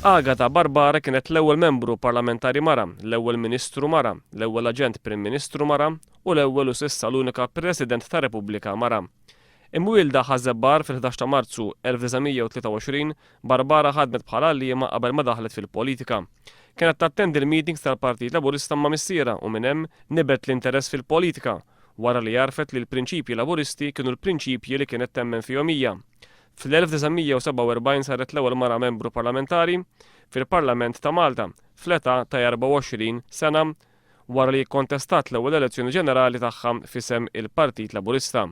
Agata Barbara kienet l-ewwel membru parlamentari mara, l-ewwel Ministru mara, l-ewwel Aġent Prim Ministru mara u l-ewwel u s'issa l-unika President ta' Repubblika mara. Imwielda Ħaż-Żebbar fil-11 ta' Marzu 1923, Barbara ħadmet bħala għalliema qabel ma daħlet fil-politika. Kienet tattendi l-meetings tal-Partit Laburista ma' missierha u minn hemm nibet l-interess fil-politika, wara li għarfet li l-prinċipji Laburisti kienu l-prinċipji li kienet temmen fihom hija. Fl-1947 saret l-ewwel mara membru parlamentari fil-Parlament ta' Malta, fl-età ta' 24 sena wara li kkontestat l-ewwel elezzjoni ġenerali tagħha f'isem il-Partit Laburista.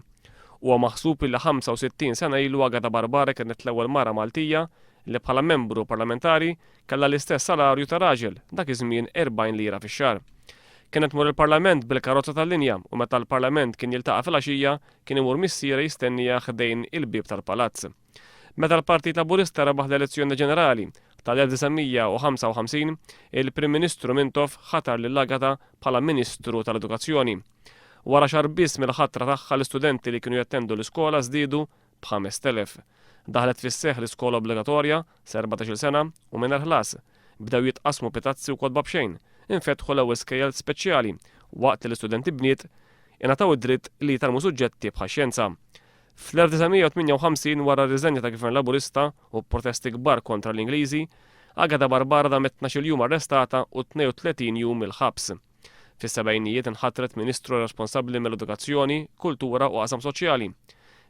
Huwa maħsub li 65 sena ilu Agata Barbara kienet l-ewwel mara Maltija li bħala membru parlamentari kellha l-istess salarju ta' raġel, dak iż-żmien 40 lira fix-xahar. Kienet tmur il-Parlament bil-karozza tal-linja u meta l-Parlament kien jiltaqa' filgħaxija kien imur missierha jistenniha ħdejn il-bieb tal-palazz. Meta l-Partit Laburista rebaħ l-elezzjoni ġenerali tal-1955, il-Prim Ministru Mintoff ħatar lil Agata bħala Ministru tal-Edukazzjoni. Wara xahar biss mill-ħatra tagħha l-istudenti li kienu jattendu l-iskola żdiedu b'5,000. Daħlet fis-seħħ l-iskola obbligatorja sa 14-il sena u mingħajr ħlas. Bdew jitqassmu pitazzi u kotba b'xejn. Infetħu l-ewwel skejjel speċjali waqt li l-istudenti bniet ingħataw id-dritt li jitgħallmu suġġetti bħax-xjenza. Fl-1958 wara r-riżenja ta' Gvern Laburista u protesti kbar kontra l-Ingliżi, Agata Barbara damet 12-il jum arrestata u 32 jum il-ħabs. Fis-sebgħinijiet inħatret Ministru responsabbli mill-Edukazzjoni, Kultura u Qasam Soċjali.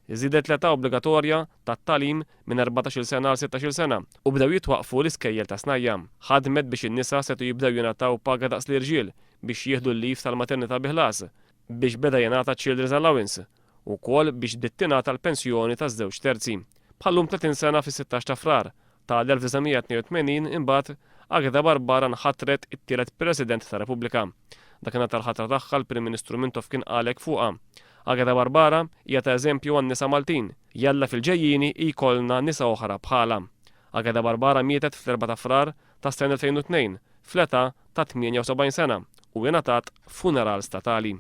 Żiedet l-età obbligatorja tat-tagħlim minn 14-il sena għal 16-il sena u bdew jitwaqqfu l-iskejjel ta' snajja'. Ħadmet biex in-nisa setgħu jibdew jingħataw paga daqs l-irġiel, biex jieħdu l-leave tal-maternità bi ħlas, biex beda jingħata ċ-children's allowance, ukoll biex bdiet tingħata l-pensjoni ta' żewġ terzi. Bħal-lum 30 sena fis-16 ta' Frar tal-1982 imbagħad Agata Barbara nħatret it-tielet President tar-Repubblika. Dakinhar tal-ħatra tagħha l-Prim Ministru Mintoff kien qal hekk fuqha, Agata Barbara hija ta' eżempju għan-nisa Maltin. Jalla fil-ġejjieni jkollna nisa oħra bħalha. Agata Barbara mietet fl-4 ta' Frar tas-sena 2002 fl-età ta' 78 sena u ingħatat funeral statali.